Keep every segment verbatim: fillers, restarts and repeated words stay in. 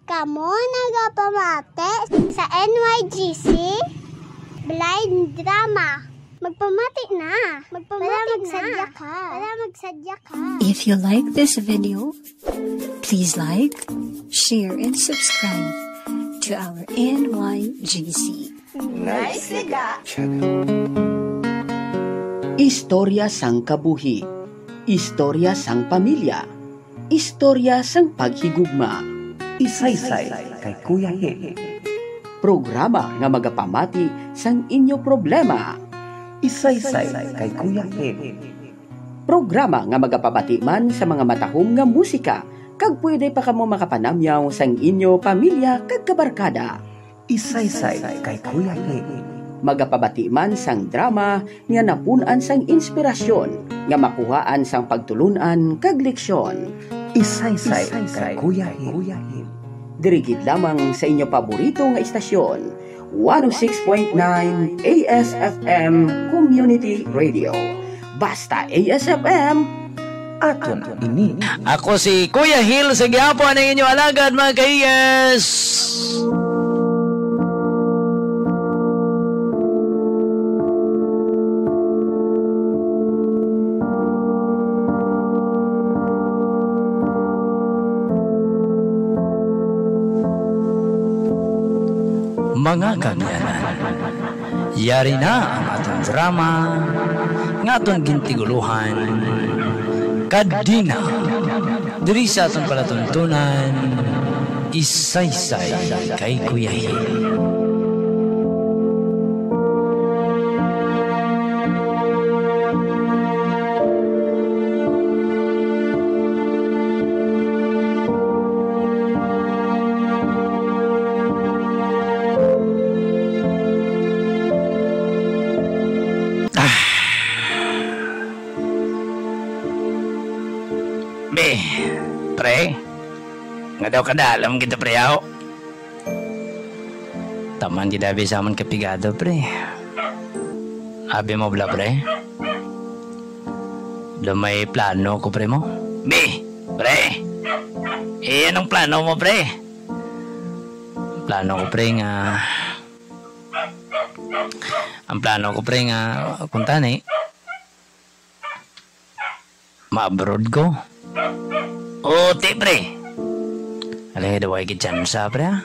Kamo nagapamati sa N Y G C Blind Drama. Magpamati na. Magpamati Para na. Magsadya ka. Para magsadya ka. If you like this video, please like, share, and subscribe to our N Y G C. Nice ka. Istorya sang kabuhi. Istorya sang pamilya. Istorya sang paghigugma. Isaysay kay Kuya Hil. Programa nga magapamati sang inyo problema. Isaysay kay Kuya Hil. Programa nga magapabati man sa mga matahom nga musika, kag pwede pa kamo makapanamyaw sang inyo pamilya kag kabarkada. Isaysay kay Kuya Hil. Magapabati man sang drama nga napun-an sang inspirasyon nga makuhaan sang pagtulon-an kag leksyon. Isaysay kay Kuya Hil. Diri gid lamang sa inyo paborito nga istasyon, one oh six point nine A S F M Community Radio. Basta A S F M, aton ini. Ako si Kuya Hil sa gihapon, ang inyo alagad, mga ka-A S. Mga kaabyanan, yari na ang aton drama nga aton gintigulohan, Kadina, diri sa aton palatuntunan, Isaysay kay Kuya Hil. Ah. Be, pre, nga daw kadalom kita, pre, aw. Taman gid abi sa amon kapigado, pre. Abi mo bala, pre? Do may plano ko, pre, mo? Bi, pre. Eh, anong plano mo, pre? Plano ko, pre, nga, ang plano ko, pre, nga, kuntani, ma-abroad ko. O, ti, pre. Alay, daw ay gid tsansa, pre, ah.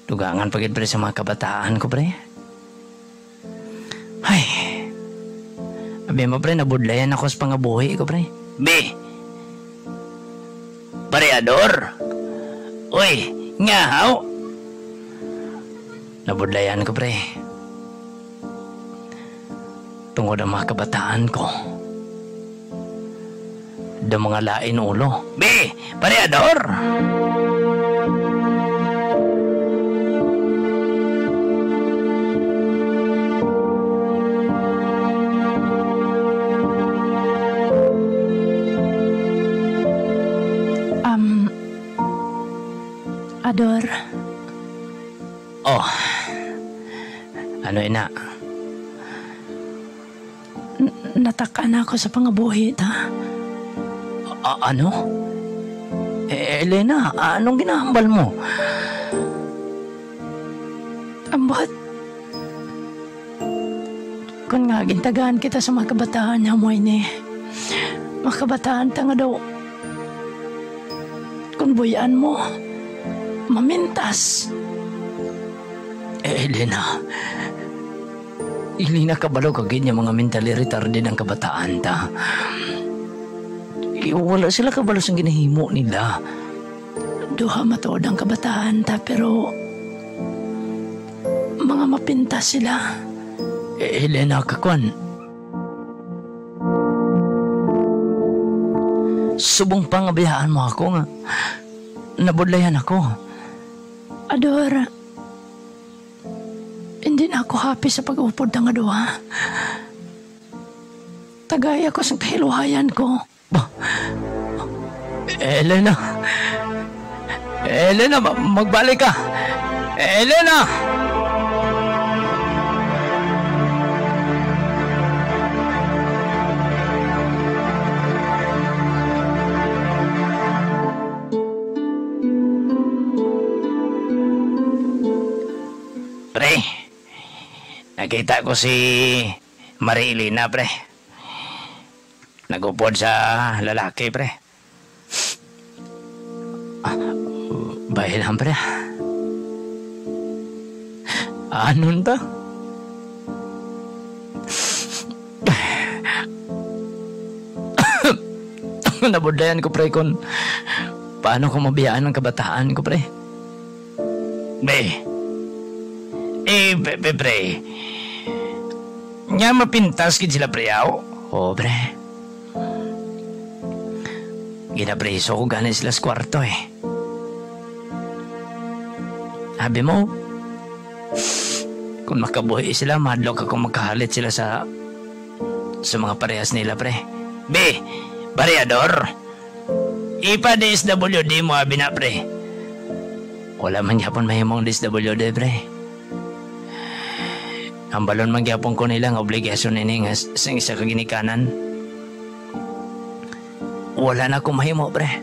Dugangan pa gid, pre, sa mga kabataan ko, pre. Ay. Abi mo, pre, nabudlayan ako sa pangabuhi ko, pre. Be. Pareador. Uy, nga, haw? Nabudlayan ko, pre. Tungod ang mga kabataan ko. Da mga lain ulo. Be, pareador! Um, Ador. Oh. Ano ina? N-, natak-an ako sa pangabuhi ta. A-, ano? E-, Elena, anong ginahambal mo? Ambot. Kun nga gintagaan kita sa mga kabataan nga amo ini, mga kabataan ta nga daw, kun buy-an mo, mamintas. Eh, Elena, Elena, kabalo ka gid nga mga mentally retarded ang kabataan ta. Eh, wala sila kabalo sa ginahimo nila. Duha matuod ang kabataan ta, pero mga mapintas sila. Eh, Elena, kakwan. Subong pa nga biyaan mo ako nga nabudlayan ako. Ador, hindi na ako happy sa pag-upod nga duha. Tagay ako sa kahiluhayan ko. Ba? Elena! Elena, ma-, magbalik ka! Elena! Nakita ko si Marie Elena, pre. Nagupod sa lalaki, pre. Ah, bay lang, pre. Anon ba? Nabudlayan ko, pre, kung paano ko mabiyaan ang kabataan ko, pre. Be. Eh, pre, pre, pre. Nga mapintas gid sila, pre, aw? Oo, pre. Ginapriso ko gani sila sa kwarto, eh. Abi mo, kung makabuhi sila, mahadlok ako magkahalit sila sa, sa mga parehas nila, pre. Be, pareador. Ipa-D S W D mo, abi na, pre. Wala man gyapon mahimo ang D S W D, pre. Hambalon man gyapon ko nila nga obligasyon ini nga s-, sing isa ka ginikanan. Wala na ako mahimo, pre.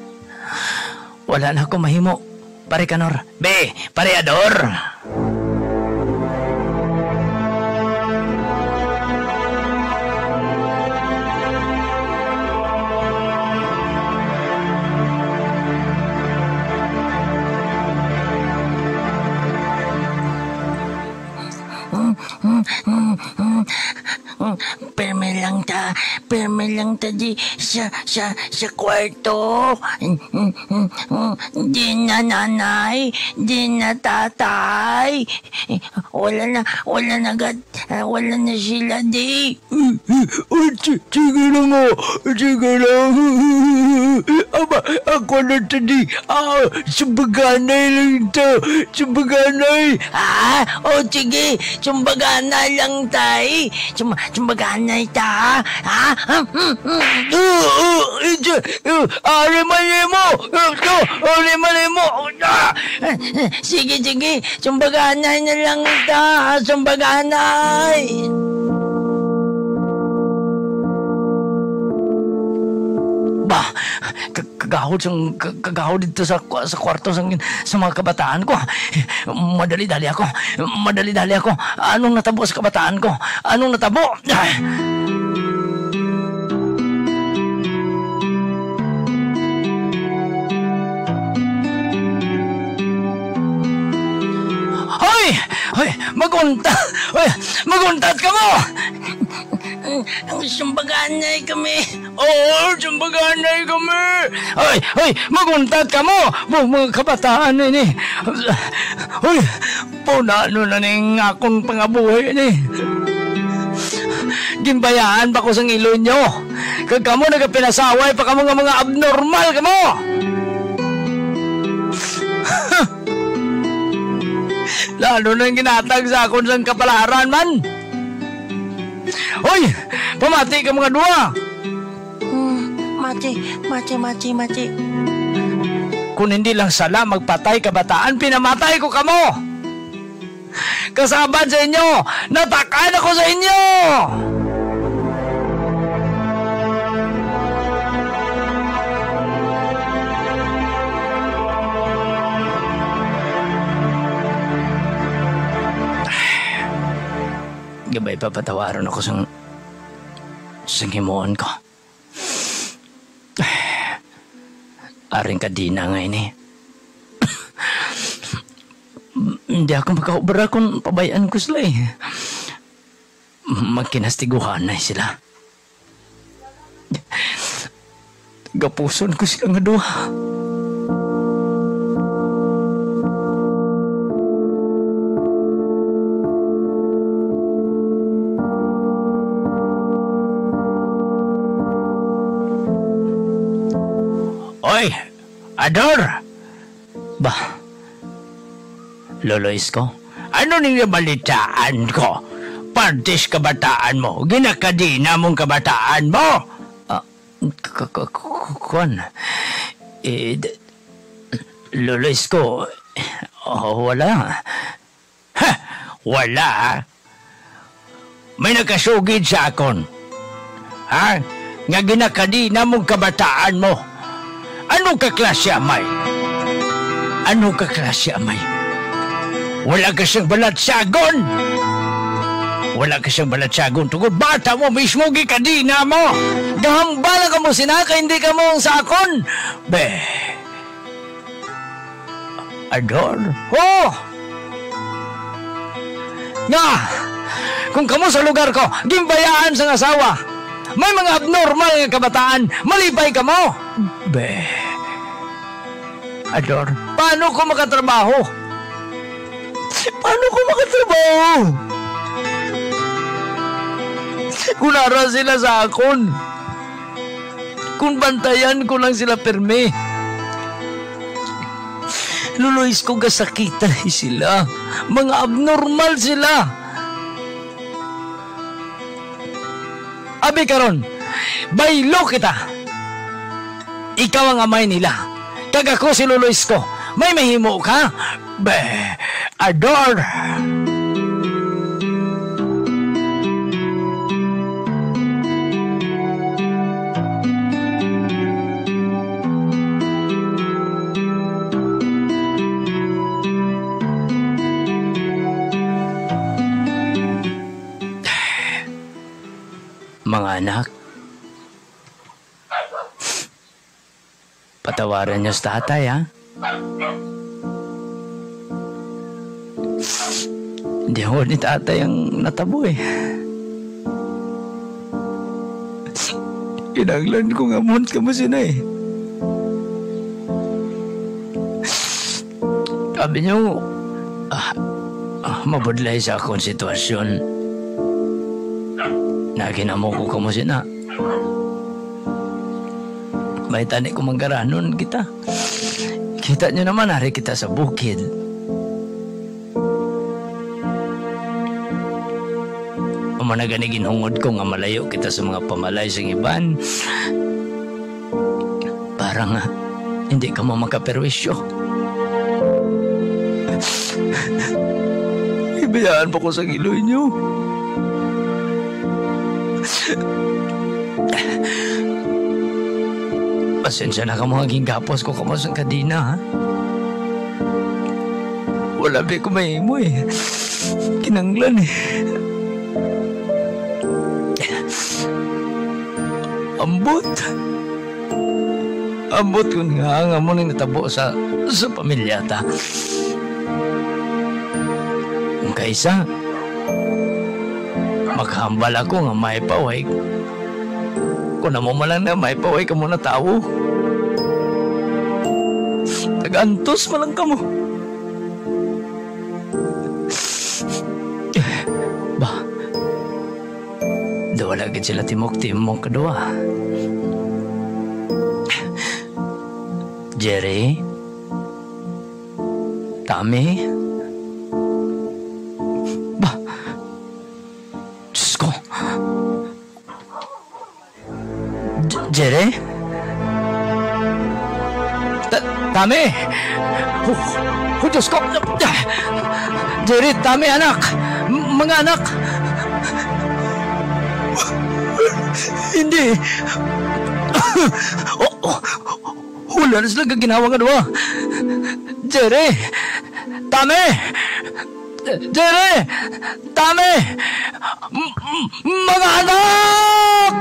Wala na ako mahimo, pare Kanor. Be, pareador. Pirmi lang ta, pirmi lang ta di sa, sa, sa kwarto. Di na, nanay, di na, tatay. Wala na, wala na gad-, wala na sila di. O, si-, sige lang, o. Sige lang. Aba, ako na to di. Ah, sumbaganay lang to. Sumbaganay. Ah, o, sige. Sumbaganay lang, tay. Sum-, sumbaganay ta, ha? Ha? Oo, oo, ito, oo, ari man mo. Ito, ari man mo. Ah! Sige, sige. Sumbaganay na lang ta, sumbaganay. Ba, ka-, kagahod sang, ka-, kagahod dito sa kwa-, sa kwarto sang, sa mga kabataan ko. Madali-dali ako. Madali-dali ako. Anong natabo sa kabataan ko? Anong natabo? Hoy! Hoy! Magunta! Hoy! Maguntat ka mo! Ang sumbaganay kami. Oo, sumbaganay kami. Hoy! Hoy! Maguntat ka mo! Mo, mga kabataan ini. Hoy! Punano na ning akon pangabuhi ni. Ginbayaan pa ko sang ilo nyo. Kag kamo nagapinasaway pa kamo nga mga abnormal kamo. Lalo na ang ginatag sa akon sang kapalaran man. Hoy! Pamati ka mga duha! Hmm, mati, mati, mati, mati. Kung hindi lang sala magpatay kabataan, pinamatay ko kamo! Kasabad sa inyo, natakan ako sa inyo! Gabay pa patawaron ako sang, sang himuon ko. Aring kadina nga ini. Hindi ako makaobra kung pabayaan ko sila, eh. Magkinastiguhanay sila. Gapuson ko sila nga duha. Oy, Ador! Ba, Lolo Isko, ano ning nabalitaan ko? Partis kabataan mo, ginakadina mong kabataan mo? Ah, k-, k-, k-, k-, kwan. Eh, d-, Lolo Isko, oh, wala. Ha! Wala, ha? May nakasugid sa akon, ha? Nga ginakadina mong kabataan mo. Ano ka klase amay? Ano ka klase amay? Wala ka siyang balatsagon. Wala ka siyang balatyagon tungod bata mo mismo, gikadina mo. Gahambal ka mo sina kay hindi ka mo ang sa akon. Be. Ador? Oh! Nga, kung kamo sa lugar ko, gimbayaan sang asawa, may mga abnormal nga kabataan, malipay kamo. Be. Ador, paano ko makatrabaho? Paano ko makatrabaho? Kung ara sila sa akon, kung bantayan ko lang sila pirmi. Loloy Isko, gasakitan ni sila. Mga abnormal sila. Abi karon, baylo kita. Ikaw ang amay nila. Kag ako si Loloy Isko. May mahimo ka? Be, Ador. Mga anak, patawaran niyo si tatay, ha? Hindi ako ni tatay ang natabo, eh. Kinahanglan ko nga mohon kamo sina, eh. Abi niyo, ah, ah, mabudlay sa akong sitwasyon. Naginamo ko kamo sina. May tani ko manggaranon kita. Kita niyo naman, ari kita sa bukid. Amo na gani ginhungod ko nga malayo kita sa mga pamalay sang iban. Para nga hindi kamo makaperwisyo. Ibayaan pa ko sa giloy niyo. Pasensya na kamo nga gingapos ko kamo sang kadina, ha? Wala pa ko mahimo, eh. Kinanglan, eh. Ambot. Ambot kun nga nga mo ning natabo sa, sa pamilya ta. Kung kaisa, makahambal ako nga may paway. Kung amo man lang na may paway kamo na tawo. Tagantos man lang kamo. Ba, daw wala gid sila timok-timok kaduha. Jerry? Tami? Ba, Diyos ko. J-, Jerry? Ta-, Tami! Oh, oh, Diyos ko! Jerry, Tami, anak! M-, mga anak! Hindi! Oh, oh, wala na sila kag ginawa nga duha. Jerry! Tami! Jerry! Tami! M-, m-, mga anak!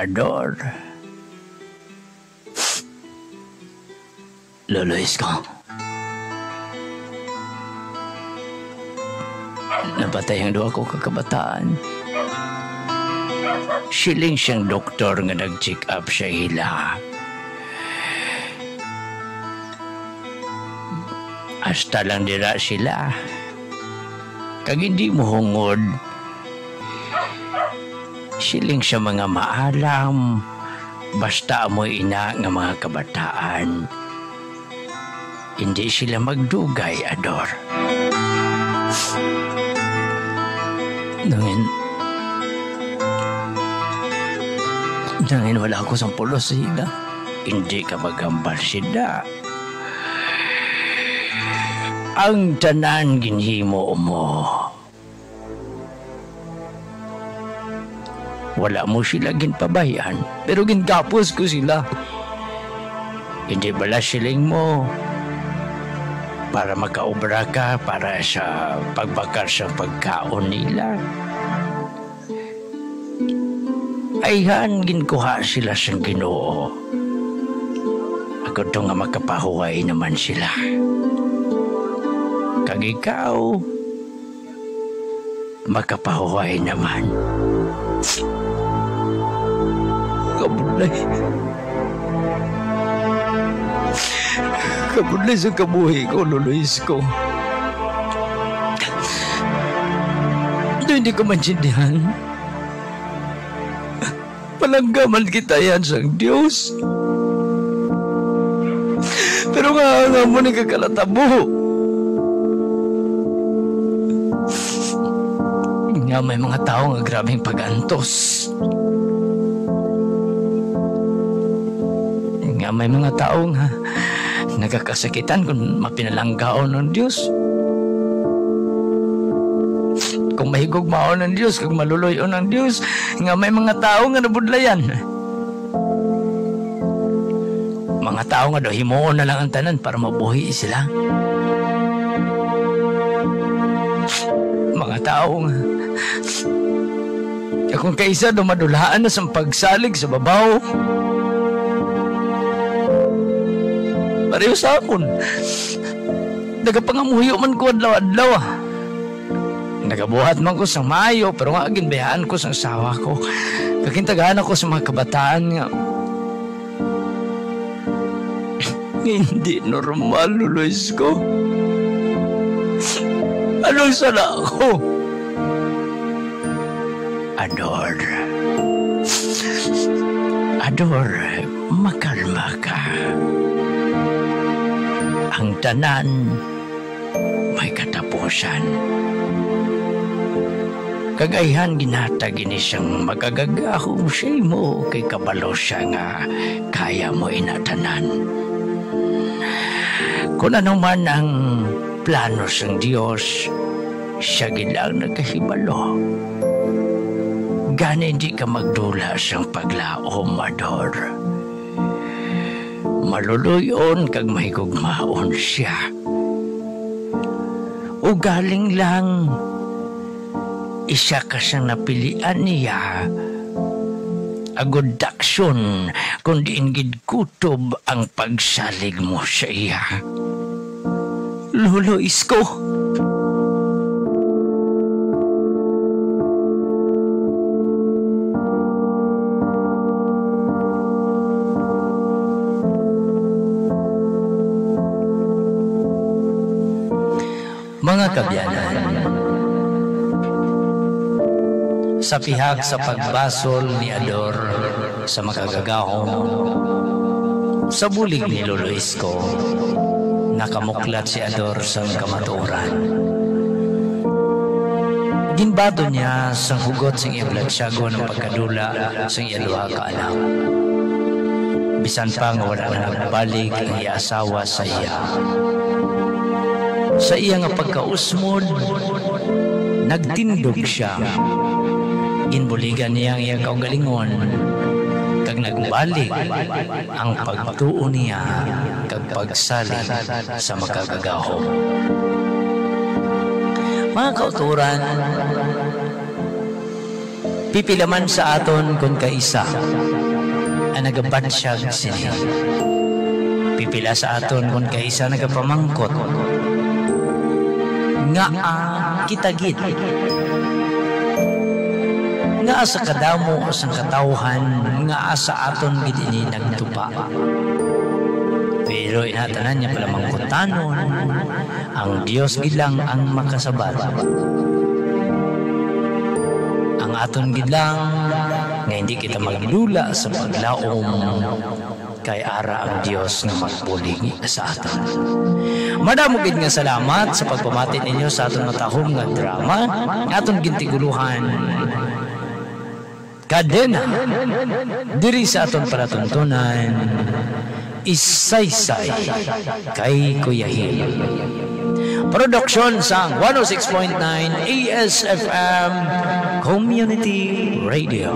Ador. Lolo Isko. Napatay ang duha ko ka kabataan. Siling sang doktor nga nag-check up sa ila. Hasta lang dira sila. Kag hindi mohungod. Siling sa mga maalam, basta amo ina nga mga kabataan. Hindi sila magdugay, Ador. Nangin, nangin wala ako sang pulos sa ila. Hindi ka maghambal sila. Ang tanan ginhimo mo. Wala mo sila ginpabay-an, pero gingapos ko sila. Hindi bala siling mo para makaobra ka para sa pagbakal sa pagkaon nila? Ayhan, ginkuha sila sang Ginoo, agod to nga makapahuway naman sila. Kag ikaw, makapahuway naman. Kabudlay. Kabudlay sa kabuhi ko, Lolo Isko. Ito hindi ko maintindihan. Palangga man kita yan sang Dios. Pero nga, nga mo ni kakalatabo nga may mga tawo nga grabing pag-antos. Nga may mga tawo nga nagakasakitan kung mapinalanggaon ang Dios. Kung mahigugmaon ang Dios, kung maluluy-on ang Dios, nga may mga tawo nga nabudlayan. Mga tawo nga daw himuon na lang ang tanan para mabuhi sila. Mga tawo nga, kung kaisa daw madulaan na sang pagsalig sa babaw, pareho sa akon. Nagapangamuyo man ko adlaw-adlaw, ah. Nagabuhat man ko sang maayo, pero nga ginbayaan ko sang asawa ko. Kag gintagaan ako sa mga kabataan nga, nga hindi normal, Lolo Isko. Anong sala ko? Ador. Ador, makalma ka. Ang tanan may katapusan. Kag ayhan, ginhatag ini sang makagagahom sa imo, kay kabalo sia nga kaya mo ina tanan. Kun ano man ang plano sang Dios, sia gid ang nakahibalo. Gani, di ka magdula sang paglaom, Ador. Maluluy-on kag mahigugmaon sia. Ugaling lang, isa ka sang napilian niya, agod daksyon, kon diin gid kutob ang pagsalig mo sa iya. Lolo Isko. Mga kaabyanan, sa pihak sa pagbasol ni Ador sa makagagahom, sa bulig ni Lolo Isko, nakamuklat si Ador sang kamatuoran. Ginbaton niya sang hugot sang iya balatyagon ang pagkadula sang iya duha ka anak. Bisan pa nga wala na nagbalik ang iya asawa sa iya, sa iya nga pagkausmod, nagtindog sia. Ginbuligan niya ang iya kaugalingon, kag nagbalik ang pagtuo niya kag pagsalig sa makagagahom. Mga kauturan, pipila man sa aton kon kaisa ang nagabatyag sini? Pipila sa aton kon kaisa nagapamangkot, "Ngaa kita gid? Ngaa sa kadamo sang katawhan, ngaa sa aton gid ini nagtupa?" Pero ina tanan niya palamangkutanon, ang Dios gid lang ang makasabat. Ang aton gid lang nga hindi kita maglula sa paglaom, kay ara ang Dios nga magbulig sa aton. Madamo gid nga salamat sa pagpamati ninyo sa aton matahom nga drama nga aton gintigulohan, Kadena, diri sa aton palatuntunan, Isaysay kay Kuya Hil. Production sang one oh six point nine A S F M Community Radio.